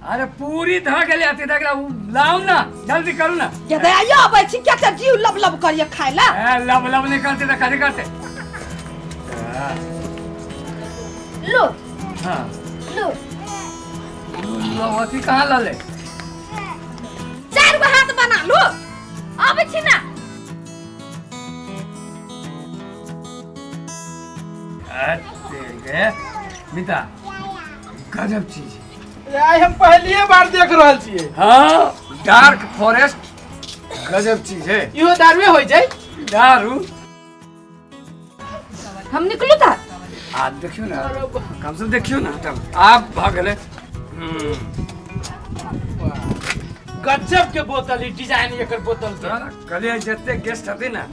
अरे पूरी धऽ गेलै, अथी धऽ गेलै, उ लाउ ना, जल्दी करू ना। के दे आइयो अबै छी, के ते जीव लब लब करिए खाय ला। ए लब लब नहीं करते तऽ कथी करते? लो। हाँ। लो। लो, अथी कहाँ लले? चार गो हाथ बना लो, अबै छी ना। अरे मिता, गजब चीज है। आइ हम पहलिए बार देख रहल छियै। हाँ, डार्क फॉरेस्ट गजब चीज है। इहो दारुए होइ छै? दारू। हम निकलू था। आ देखियो ना, कम से कम देखियो ना, तब आब भऽ गेलै। गजब के बोतल, ई डिजाइन एकर बोतल के। हाँ, कहलियै जते गेस्ट हते ना,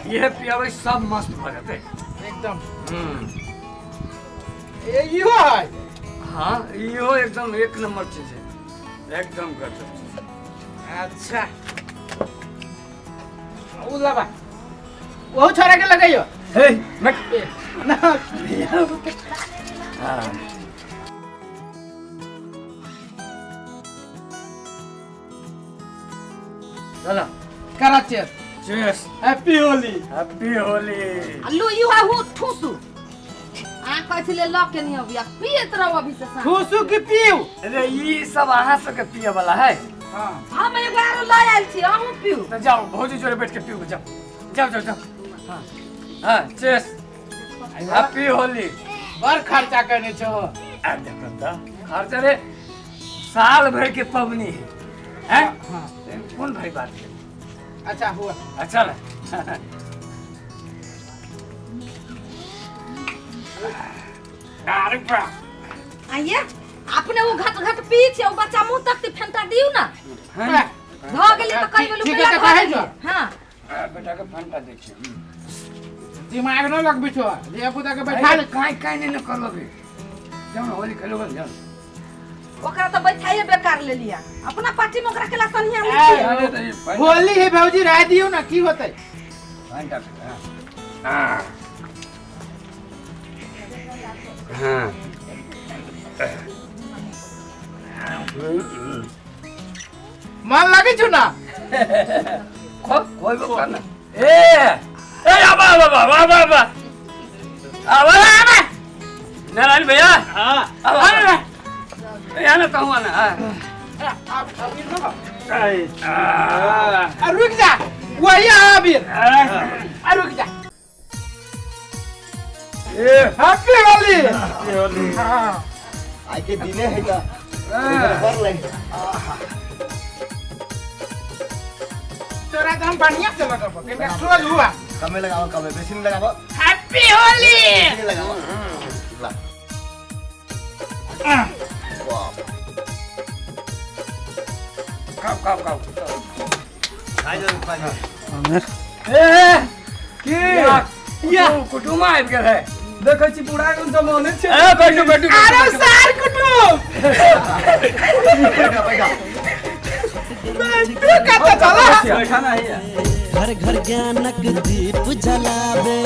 इहे पियाबै सब मस्त भऽ जेतै। एकदम। ए इहो है। हाँ, इहो एकदम एक नंबर चीज है, एकदम गजब चीज। अच्छा उ लबा, ओहो छोरा के लगैयो। हे मैं ना। हाँ चलो। करा cheers. Cheers. Happy Holi. Happy Holi. Allu इहो हु ठूसू। आ कहै छलै लऽ के नहीं अबिया, पियत रहो अभी से साँझ। ठूसू की पीऊ? अरे ई सब अहाँ सबके पिए वाला है। हाँ। हम एगो आरो लऽ आयल छी, अहूँ पीऊ। तो जाओ भौजी जोरे बैठ के पीऊ, जाओ जाओ जाओ जाओ। हाँ हाँ, चीयर्स, हैप्पी होली। बड़ खर्चा करने छो। आ देखो तो खर्चा रे, साल भर के पबनी है, हैं? हाँ। कौन भाई बात है? अच्छा हुआ। अच्छा ले। अरे बाप। आइए अपने वो घट घट पी छे, वो बच्चा मुंह तक फेंटा दियो ना। हाँ। भ गेली तो कई बेर ठीक रुपया है, धऽ कहै देलियै। जो। हाँ। बेटा के फेंटा दै छियै। दिमाग न लगबै छो, धिया पुता के बैठा ले। काई काई नहीं न करलो भी, जाओ ना होली खेलो जाओ। ओकरा तो बैठाइए बेकार ले लिया, अपना पार्टी में ओकरा केला सनिया ए, ले छियै। अरे तो ई फेंटा- होली है भौजी, राय दियो ना, की होतै? फेंटा, हाँ हाँ। मन लगै छौ ना? खो कोई को करना। ए ए आबा आबा आबा आबा आबा आबा आबा नारायण भैया। हाँ। आबा, आबा। ए आना कहूँ आना। हाँ। आ रुक जा, वही आ अबीर। आ रुक जा। ए हैप्पी होली। हैप्पी होली। हाँ। आज के दिने है का बर ले। तोरा तो हम बढ़िया से लगब, केना सोझ हुआ। कमे लगाओ, कमे बेसी नहीं लगाओ। हैप्पी होली। बेसी नहीं लगाओ। ला। वाह। खाओ खाओ खाओ। खा जाओ, खा जाओ। ए की या कुटुम आबि गेल है। देखै छी पूरा एकदम जमाने छै। ए बैठू बैठू। अरे सार कुटुम। बैठा बैठा। तू कत चला? बैठा नहीं है। घर घर ज्ञानक दीप जलावे,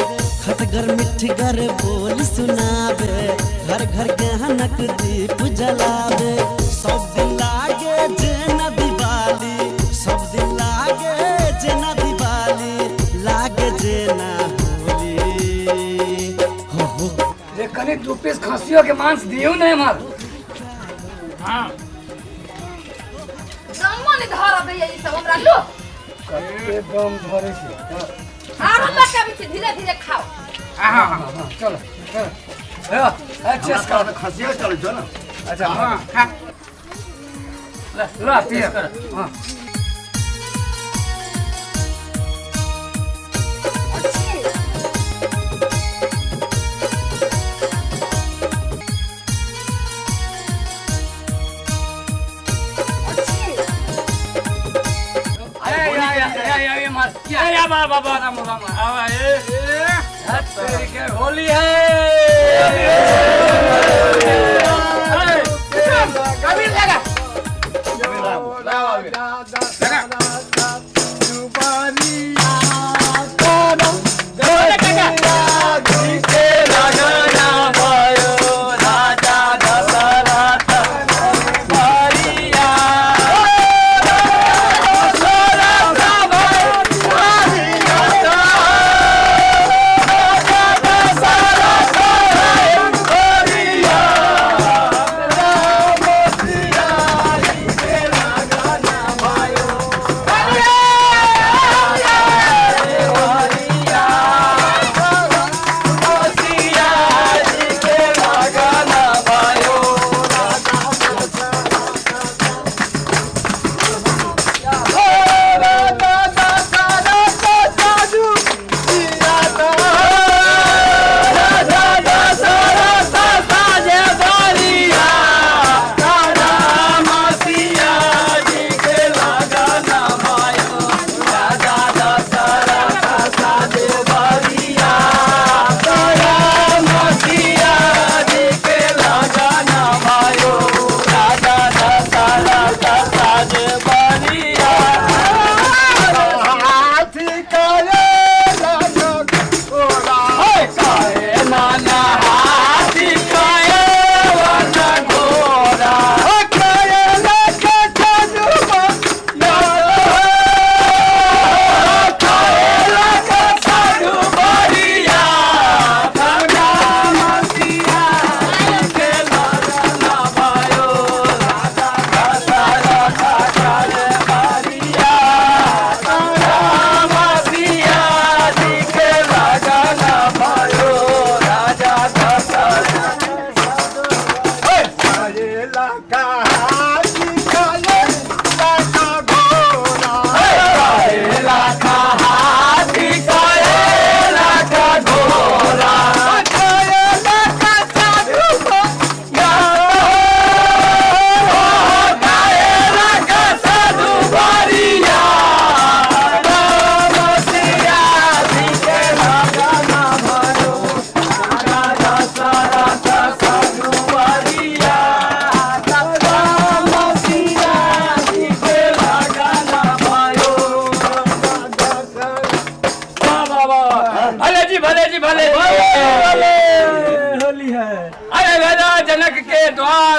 खटगर मिठगर बोल सुनावे। घर घर ज्ञानक दीप जलावे, सब दिन लागे जेना दिवाली, सब दिन लागे जेना दिवाली, लागे जेना होली। हो हो। रे कनी दू पीस खसियो के मांस दियो ने हमार। हाँ। दमो नहीं धरऽ दैया ई सब हमरा। लो। कते दम धरे छै। आरो लऽ के आबै छी, धीरे धीरे खाओ। हाँ हाँ चलो चलो। ए चेस कर। खसियो चल जो ना। अच्छा हाँ खा। ले ला पिए कर। हाँ बाबा राम राम आवा ए तेरी के होली है। कबीर लगा। राजा दशरथ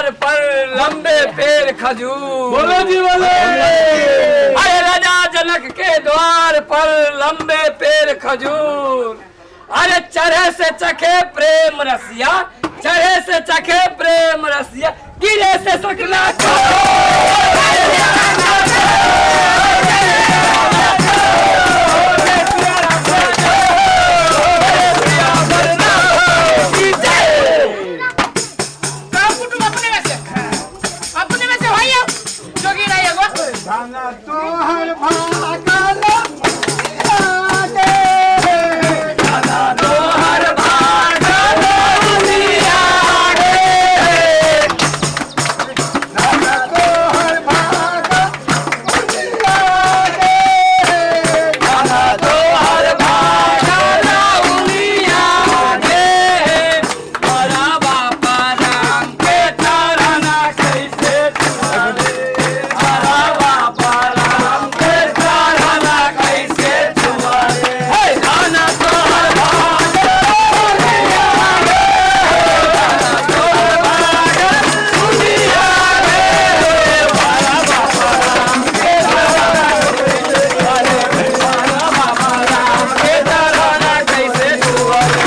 द्वार पर लंबे पेड़ खजूर। बोलो जी बोलो। अरे राजा जनक के द्वार पर लंबे पेड़ खजूर। अरे चढ़े से चखे प्रेम रसिया, चढ़े से चखे प्रेम रसिया, गिरे से सकना। अपने में से भाई जोगी रही है। तोहर भागल तोहर भागल दुनिया रे। तोहर भागल तोहर भागल दुनिया रे। बड़ा बापा राम के चरण कैसे छुआरे, बड़ा बापा राम के चरण कैसे छुआरे। हे गाना तोहर भागल दुनिया रे, गाना तोहर भागल दुनिया रे। बड़ा बापा राम के चरण कैसे छुआरे, बड़ा बापा राम के चरण कैसे छुआरे।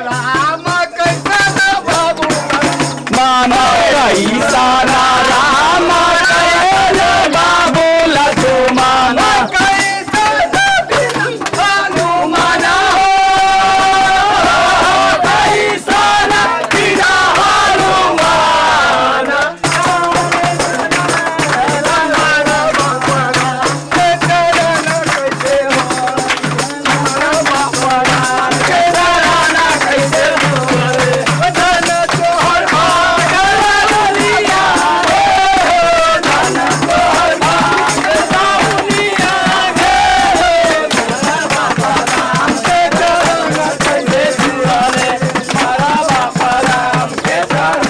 राम कैसा बाबू माना कैसा राम कैसा बाबू लक्ष्मण कैसा हनुमान हो, कैसा हनुमान। कैसे तोहर भागल दुनिया रे, धन तोहर भागल दुनिया रे। कैसे छुआरे, मारा बापा राम के चरण।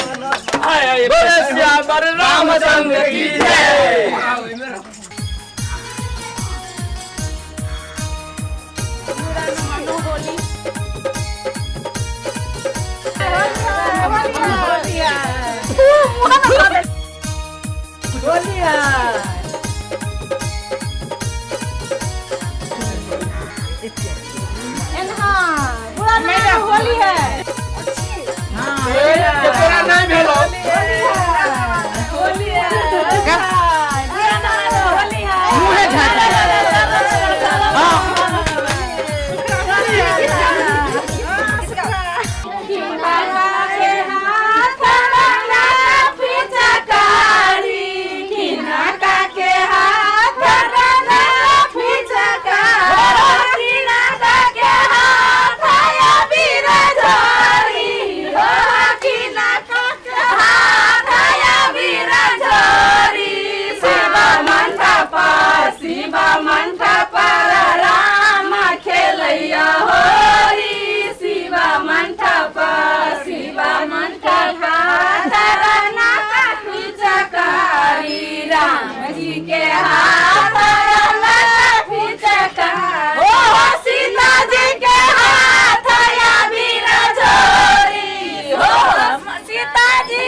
बोले सियावर रामचंद्र की जय। होली है। तोरा नहीं भेलो। होली है। होली है। मुँहे झाँक। सीता के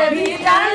भी जाला।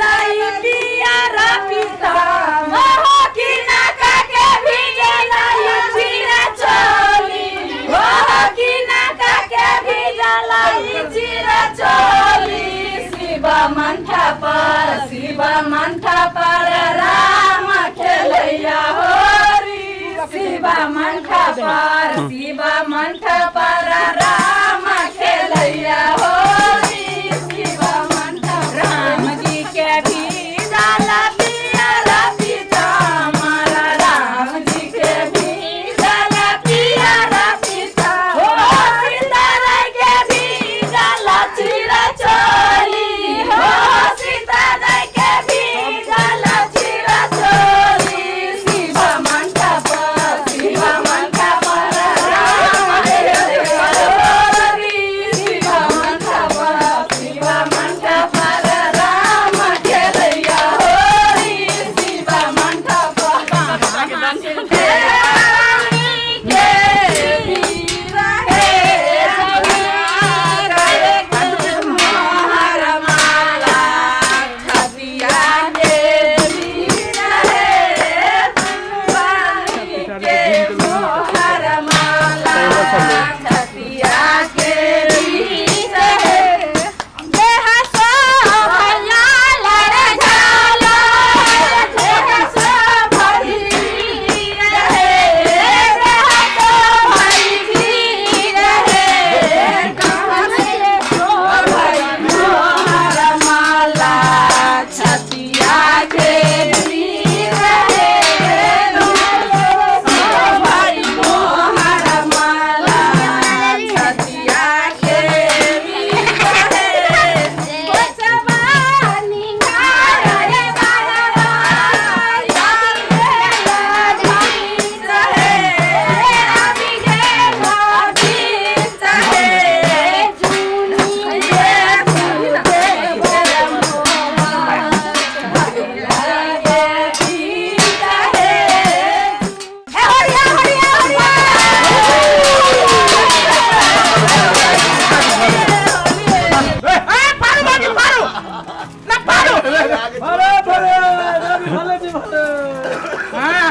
हां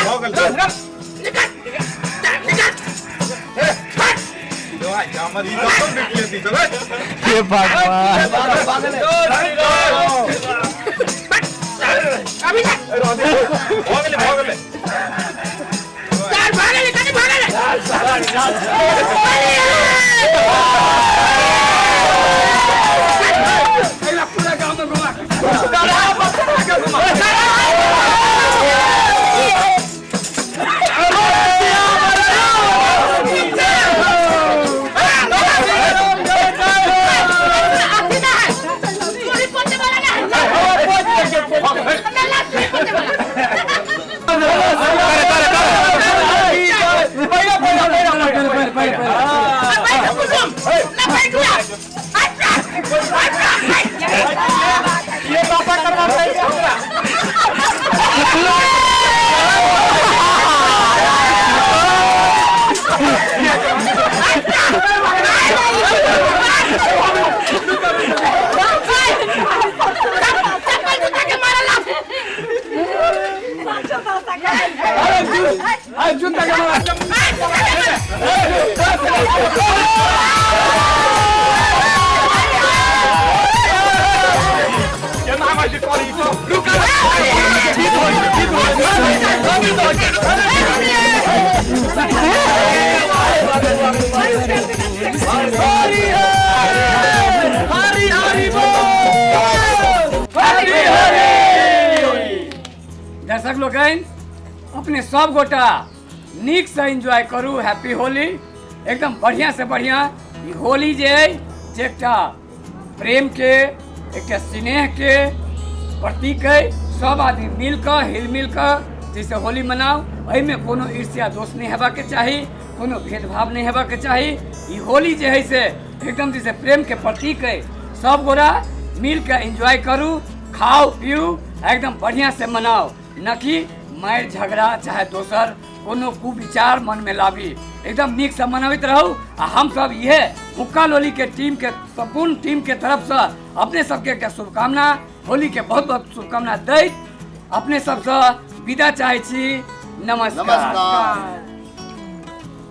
भऽ गेल। निकल निकल निकल। हमर ई सब बेटी थी चल। हे भगवान। अभी जा। भऽ गेलै भऽ गेलै। चल भागे ले कनी भागे ले। अगला पूरा गांव में घुमा। अथी ना है चोरी पोते वाला ना है हमरा लाज चोरी पोते वाला। बैठ कुसुम ना बैठ ना। अच्छा अच्छा। ये पापा करवा हमरा। चप्पल जूता के मारल। अरे जूता के मारा। केना होइ छै करी सब। हरी हरी बोल, हरी हरी। दर्शक लोकनि, अपने सब गोटा नीक से एंजॉय करू। हैप्पी होली। एकदम बढ़िया से बढ़िया ई होली जे अइ जे एकटा प्रेम के, एकटा स्नेह के प्रतीक अइ। सब आदमी मिल कऽ हिल मिल कऽ जैसे होली मनाउ, एहिमे कोनो ईर्ष्या दोष नहि हेबाक चाही, कोनो भेदभाव नहि हेबाक चाही। ई होली जे है से एकदम जैसे प्रेम के प्रतीक अइ। सब गोरा मिल कऽ एंजॉय करू, खाउ पीऊ, एकदम बढ़िया से मनाउ, न कि मारि झगड़ा चाहे दोसर कोनो कुविचार मन में लाबी। एकदम नीक से मनाबैत रहू। आ हमसब इहे हुक्का लोली के टीम के संपूर्ण टीम के तरफ से अपने सबके एकटा शुभकामना, होली के बहुत बहुत शुभकामना दैत अपने सबसँ विदा चाहै छी। नमस्कार। नमस्कार।